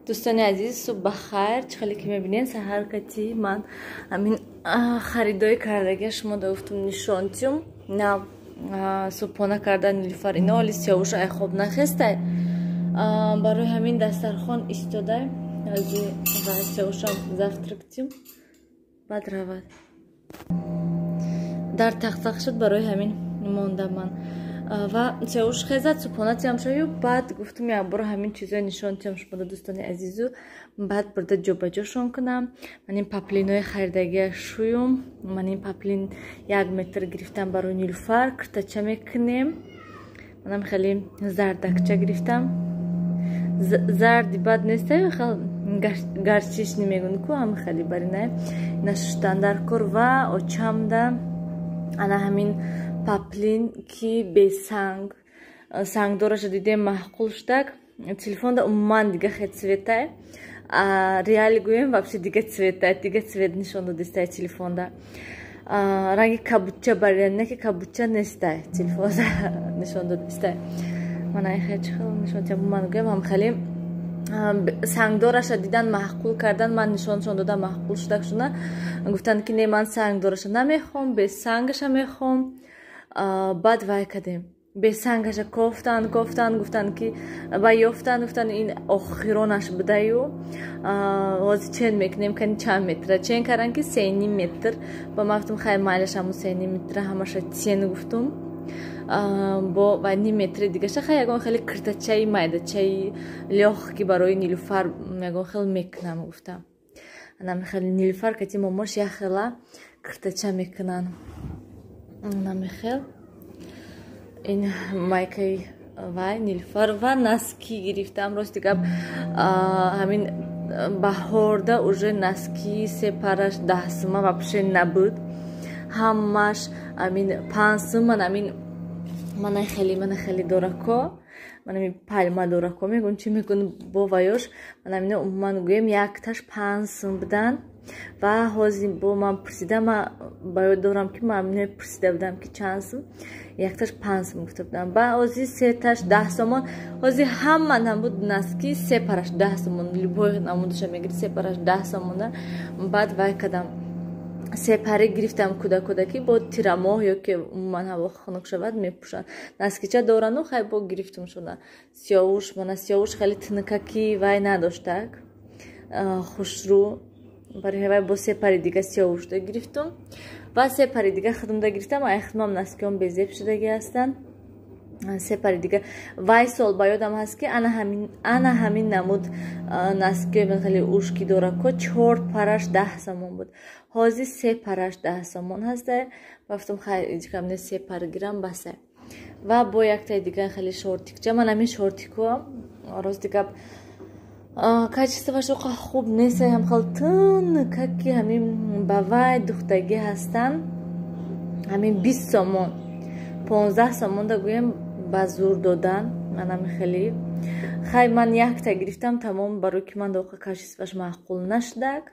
Дӯстони азиз, субҳ бахайр. Чӣ хеле ки мебинед, саҳар кати ман ҳамин харидои кардагия шумо да гуфтум, нишонтюм. На субҳона карда Нилуфар, ина оли Сиёвуш ай хоб нахестай, барои ҳамин дастархон истодай. Ва Сиёвушам завтрак тим, баъд равад. Дар тақтақ шуд, барои ҳамин мондам ман. Ва Сиёвуш хезад, субҳона тиям шаю. Баъд гуфтум, якбора ҳамин чизои нишон тиям шумода, дӯстони азизу, баъд бурда ҷобаҷошон кунам. Ман ин паплинои харидагия шуюм. Ман ин паплин 1 метр гирифтам барои Нилуфар, киртача мекунем. Манам хеле зардакча гирифтам, зарди бад нестай, горчичный мегӯн ку, ҳам хеле баринай нашуштан дар кор. Ва очамда ана ҳамин паплин, ки бесанг, сангдораша дидем, маъқул шудак. Телефонда умуман дига хел цветай, реально гӯем, вообще дига цветай, дига цвет нишон додистай телефонда. Ранги кабуча барин, не ки кабуча нестай, телефонда нишон додистай. Мана хел нишон, ман гӯем, ҳам хеле сангдораша дидан, маъқул кардан. Ман нишоншон додам, маъқул шудак шуна. Гуфтанд, ки не, ман сангдораша намехоҳам, бесангаша мехоҳам. Баъд вай кардем, бесангаша кофтанд, кофтанд, гуфтанд, ки ва ёфтанд. Гуфтанд, ин охиронаш будаю, ҳозир чен мекунем, кани чанд метра. Чен кардан, ки 3,5 метр. Ба ман гуфтум, хай, майлаш, ҳамун 3,5 метра ҳамаша чен гуфтум. Бо ва ним метри дигаша хай ягон хеле киртачаи майдачаи лёгкий барои Нилуфар ягон хел мекунам, гуфтам. Анами хеле Нилуфар кати момош як хела киртача мекунанд. Намихел ин майкаи вай Нилуфар ва носки гирифтам. Рости гап, ҳамин баҳорда уже носки се параш 10 сума вообще набуд, ҳамаш амин 5 сум. Ман амин мана хеле, мана хеле дорако, манами пальма дорако мегӯн, чӣ мегӯн, бо ваёш манамина умуман гӯем, якташ 5 сум будан. Ва ҳозир бо ман пурсидам, ман ба ёд дорам, ки ман амино пурсида будам, ки чанд сум, якташ 5 сум гуфта будам. Ба ҳозир сеташ 10 сомон. Ҳозир ҳама намуд носки се параш 10 сомон, любой намудаша мегири, се параш 10 сомона. Баъд вай кардам, сепаре гирифтам. Кӯдаккӯдакӣ бо тирамоҳ ё ки умуман ҳаво хунук шавад, мепӯшанд, носкича дорану. Хай, бо гирифтум шуда. Сиёвуш, мана Сиёвуш хеле тинакаки вай надоштак, хушрӯ, барои вай бо се пари дига Сиёвушда гирифтум ва се пари дига худумда гирифтам. Ай худмам носкиём безеб шудагӣ ҳастанд. Се пари дига вай сол ба ёдам ҳаст, ки ана ҳамин намуд носкиёи хеле ушки дорако чор параш 10 сомон буд, ҳозир се параш 10 сомон ҳаста. Гуфтам, хай, ҷикамне се пар гирам, басе. Ва бо яктаи дига хеле шортикча. Ман ҳамин шортико, рости гап, качествоаш оқа хуб нест, ҳам хел тунукаки, ҳамин ба вай духтагӣ ҳастанд. Ҳамин 20 сомон, 15 сомонда гӯем, ба зур додан. Манами хеле хай, ман якта гирифтам, тамом, барои ки ман доқа качествоаш маъқул нашудак.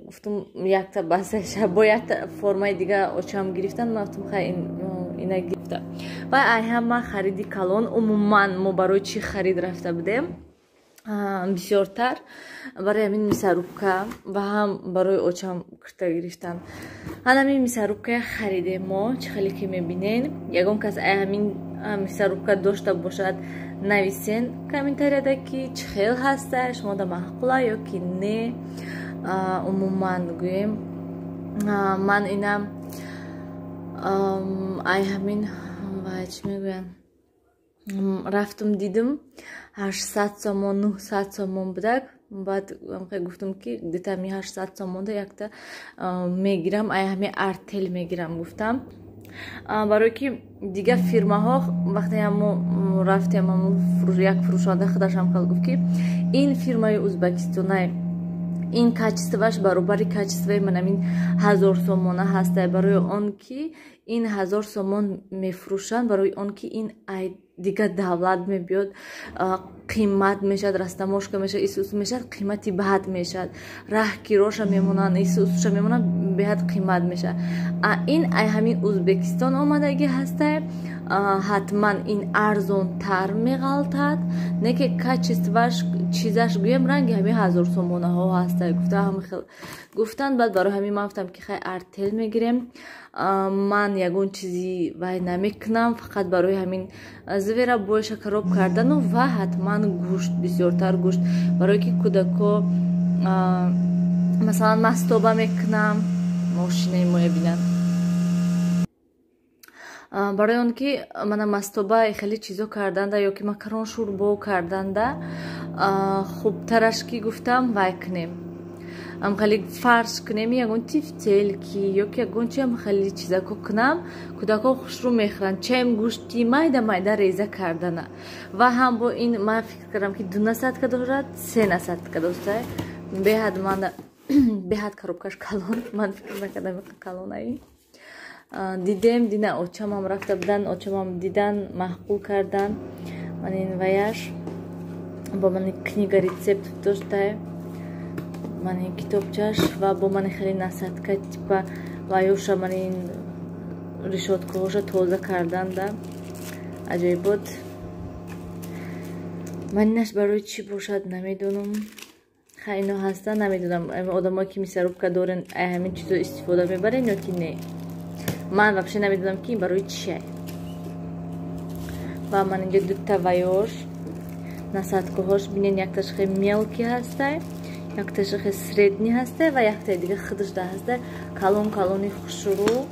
Гуфтум, якта басаша. Бо якта формаи дига очам гирифтан. Ман гуфтум, хай, ина гирифта. Ва ай ҳама хариди калон, умуман мо барои чӣ харид рафта будем? Бисёртар барои ҳамин мясорубка ва ҳам барои очам кирта гирифтан. Ҳамин мясорубкая харидем мо. Чӣ хеле ки мебинен, ягон кас ай ҳамин мясорубка дошта бошад, нависен комментарияда, ки чӣ хел ҳаста, шумода маъқула ё ки не. Умуман гӯем, ман ина ай ҳамин вай, чӣ мегӯянд, рафтум, дидим, 800 сомон, 900 сомон будак. Баъд гуфтум, ки где-то ҳами 800 сомонда якта мегирам, ай ҳами Артел мегирам, гуфтам, барое ки дигар фирмаҳо. Вақте ҳамо рафтем, як фурӯшанда худашам хел гуфт, ки ин фирмаи узбекистонай, ин качествоаш баробари качествои манамин 1000 сомона ҳаста, барои он ки ин 1000 сомон мефурӯшанд, барои он ки ин ай дигар давлат мебиёд. Қимат мешавад, растаможка мешавад, исус мешавад, қимати бад мешавад, раҳ кироша мемонанд, исусша мемонанд, беҳад қимат мешавад. А ин ай ҳамин Узбекистон омадагӣ ҳастай, ҳатман ин арзонтар меғалтад, не ки качестваш, чизаш, гӯям, ранги ҳамин 1000 сомонаҳо ҳастай, гуфта ҳамихел гуфтанд. Баъд барои ҳамин ман гуфтам, ки хай, Артел мегирем, ман ягон чизи вай намекунам, фақат барои ҳамин зверобойша короб кардану ва ҳатман гӯшт, бисёртар гӯшт, барое ки кӯдако, масалан, мастоба мекунам, мошинаи моя бинанд, барои он ки мана мастоба хеле чизо карданда ё ки макарон шӯрбо карданда хубтараш, ки гуфтам, вай кунем, хеле фарш кунем, ягон тефтельки ё ки ягон чи хеле чизако кунам, кӯдакҳо хушрӯ мехӯранд, чем гӯшти майда майда реза кардана. Ва ҳам бо ин ман фикр кардам, ки ду насадка дорад, се насадка дошта, беҳад ман беҳад коробкаш калон, ман фикр накардам калонаи. Дидем, дина очамам рафта будан, очамам дидан, маъқул кардан. Ман ин ваяш бо мани книга рецепт доштае, ман ин китобчаш ва бо мани хеле насадка типа ваюша, ман ин решёткаҳоша тоза карданда аҷоибот. Ман инаш барои чӣ бошад, намедонам. Ха, ино ҳастан, намедонам, одамое ки мясорубка дорен, ай ҳамин чизо истифода мебарен ё ки не. Ман вообще намедонам, ки ин барои чие. Ва ман инҷо дута ваёш, насадкаҳош бинен, якташ хеле мелкий ҳастай, якташ хеле средний ҳастай ва яктаи дига худашда ҳастай, калон калони хушрӯ.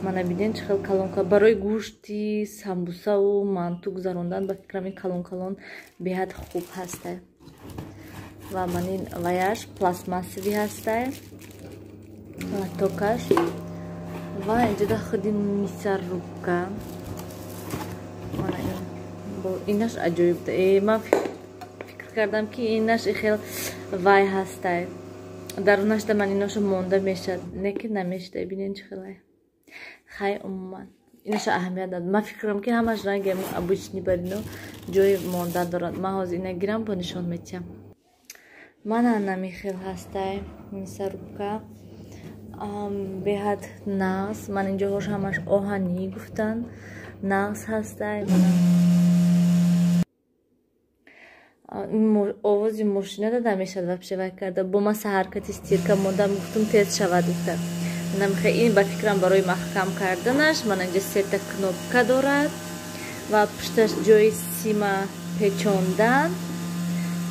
Мана бинен, чӣ хел калон, барои гӯшти самбусаву манту гузарондан, ба фикрам, ин калон калон беҳад хуб ҳастай. Ва ман ин ваяш пластмассовый ҳастай, лотокаш. Ва инҷода худи мясорубка. Инаш аҷоиб. Ман фикр кардам, ки инаш хел вай ҳастай, дарунашда ман иноша монда мешад, не ки намешда. Бинен, чӣ хелай. Хай, умуман инаша аҳамият надод. Ман фикр кардам, ки ҳамаш ранги обычный барино ҷои монда дорад. Ман ҳозир ина гирам, бо нишон метиҳам. Мана намихел ҳастай мясорубка, беҳад нағз. Ман инҷоҳош ҳамаш оҳанӣ гуфтан, нағз ҳастай. Овози мошина дада мешад вообще вай карда. Бо ма саҳаркати стирка мондам, гуфтум, тез шавад, гуфта. Намихе ин ба фикрам барои маҳкам карданаш. Мана инҷа сета кнопка дорад ва пушташ ҷои сима печондан.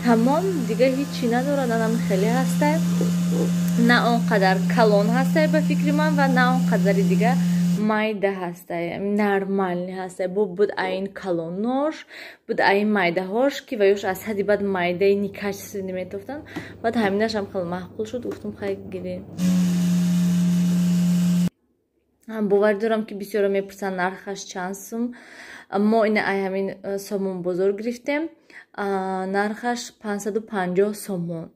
Тамом, дига ҳичи надорад. Анам хеле ҳастай, на он қадар калон ҳастай, ба фикри ман, ва на он қадари дига майда ҳастай, нормальный ҳастай. Бо буд айн калонош, буд айн майдаҳош, ки ваёш аз ҳадди баъд майдаи некачественный метофтанд. Баъд ҳаминашам хеле маъқул шуд, гуфтум, хай, гирем. Боварӣ дорам, ки бисёро мепурсанд, нархаш чанд сум. Мо ина ай ҳамин Сомон бозор гирифтем, нархаш 550 сомон,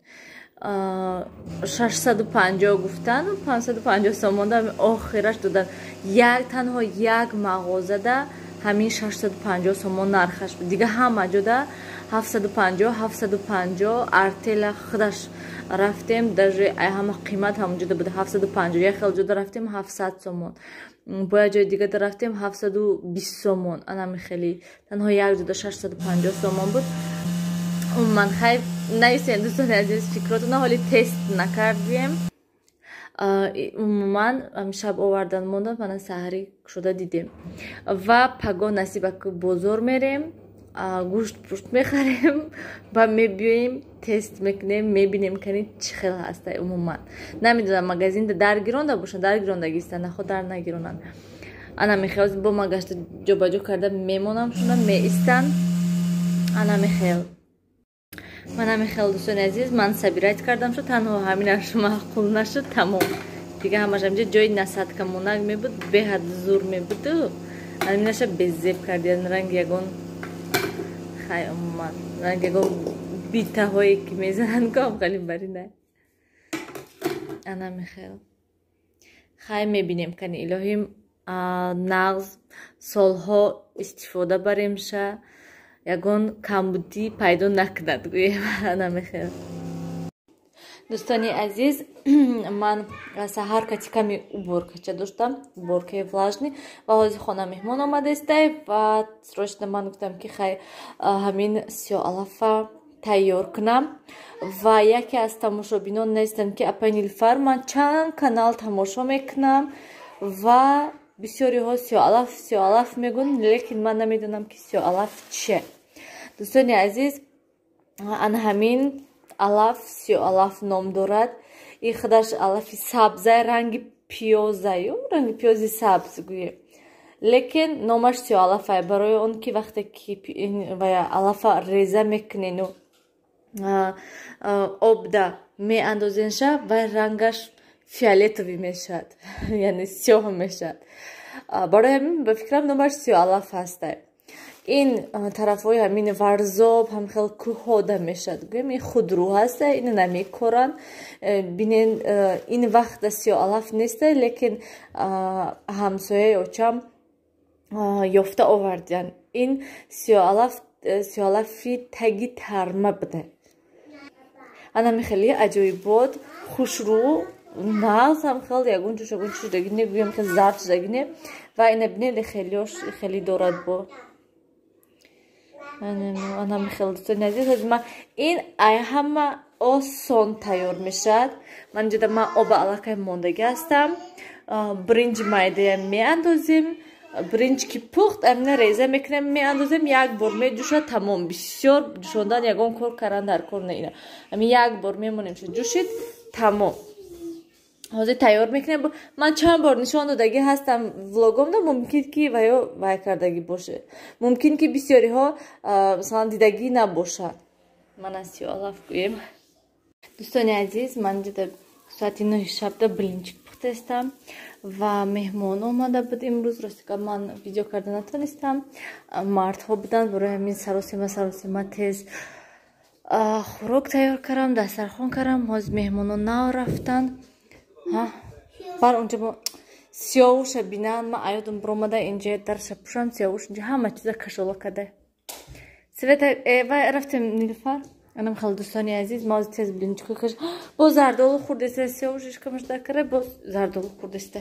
650 гуфтан, 550 сомон охираш додан. Як танҳо як мағозада ҳамин 650 сомон нархаш буд, дига ҳама ҷода 750, 750. Артела худаш рафтем, даже ай ҳама қимат ҳамонҷода буд, 750. Як хел ҷода рафтем, 700 сомон, бо як ҷои дигада рафтем, 720 сомон. Анами хеле танҳо як ҷода 650 сомон буд. Умуман, хайр, нависем, дӯстони азиз, фикротона. Ҳоли тест накардем. Умуман, шаб овардан монда, мана саҳарӣ шуда дидем. Ва пагоҳ насиба ки бозор мерем, гӯшт пушт мехарем ва мебиёем, тест мекунем, мебинем, кани чӣ хел ҳастай. Умуман, намедонам, магазинда дар гиронда бошанд, дар гирондагиста, нахо дар нагиронанд. Ана мехел бо ма гашта ҷобаҷо карда мемонам, шуна меистанд. Ана мехел, мана мехел, дӯстони азиз, ман собирать кардам шуд, танҳо ҳаминаш маъқул нашуд, тамом. Дига ҳамаш ҳамҷа ҷои насадка монак мебуд, беҳад зур мебуду ҳаминаша безеб кардиан, ранги ягон, хай, умуман, ранги ягон битаҳое ки мезананд ко хали барина. Ана мехел. Хай, мебинем, кани, илоҳим, нағз солҳо истифода баремша. Ягон камбудӣ пайдо накунад, гӯем, намехел. Дӯстони азиз, ман саҳар кати ками уборкача доштам, уборкаи влажный, ва ҳозир хона меҳмон омадестай ва срочно ман гуфтам, ки хай, ҳамин сиёҳалафа тайёр кунам. Ва яке аз тамошобинон нестанд, ки апай Нилфар, ман чанд канал тамошо мекунам ва бисёриҳо сиёҳалаф, сиёҳалаф мегӯянд, лекин ман намедонам, ки сиёҳалаф чие. Дӯстони азиз, ана ҳамин алаф сиёҳалаф ном дорад. И худаш алафи сабзай, ранги пиёзаю, ранги пиёзи сабз гӯем, лекин номаш сиёҳалафай барои он ки вақте ки алафа реза мекунену обда меандозенша, вай рангаш фиолетовый мешавад, яъне сиёҳ мешавад. Барои ҳамин, ба фикрам, номаш сиёҳалаф ҳастай. Ин тарафҳои ҳамин Варзоб, ҳамхел кӯҳода мешавад, гӯем, ин худрӯ ҳаста, ина намекоранд. Бинен, ин вақта сиёҳалаф неста, лекин ҳамсояи очам ёфта овардиянд. Ин сиёҳалаф, сиёҳалафи таги тарма буда. Анами хеле аҷоибот, хушрӯ, нағз, ҳамхел ягон ҷош ягон чиз шудагӣ не, гӯям, хел зард шудагӣ не. Ва ина бинед, хелиош хеле дорад бо анами хел. Дӯстони азиз, ҳозир ман ин ай ҳама осон тайёр мешавад. Ман инҷода ман оба аллакай мондагӣ ҳастам. Биринҷи майдая меандозем. Биринҷ ки пухт, амина реза мекунем, меандозем, як бор меҷӯшад, тамом. Бисёр ҷӯшондан, ягон кор кардан дар кор не. Ина ами як бор мемонем, ҷӯшид, тамом. Ҳозир тайёр мекунем. Ман чанд бор нишон додагӣ ҳастам влогомда, мумкин ки ваё вай кардагӣ боше, мумкин ки бисёриҳо масалан дидагӣ набошад. Ман аз сиёҳалаф гӯем. Дӯстони азиз, ман ҷида соати 9-и шабда блинчик пухтаистам ва меҳмон омада буд имрӯз. Ростика, ман видео карда натонистам, мардҳо буданд, барои ҳамин саросема саросема тез хӯрок тайёр кардам, дастархон кардам. Ҳозир меҳмонон нав рафтанд. Бар унҷа сиёвуша бинанд, ман аёдам биромада, инҷа дарша пӯшам, сиёвуш инҷа ҳама чиза кашола када. Света, вай рафтем, Нилфар. Анам хел, дӯстони азиз, ма ҳозир тез блинчико каш, боз зардолу хӯрдеста. Сиёвуш ишкамаш дакара, боз зардолу хӯрдеста.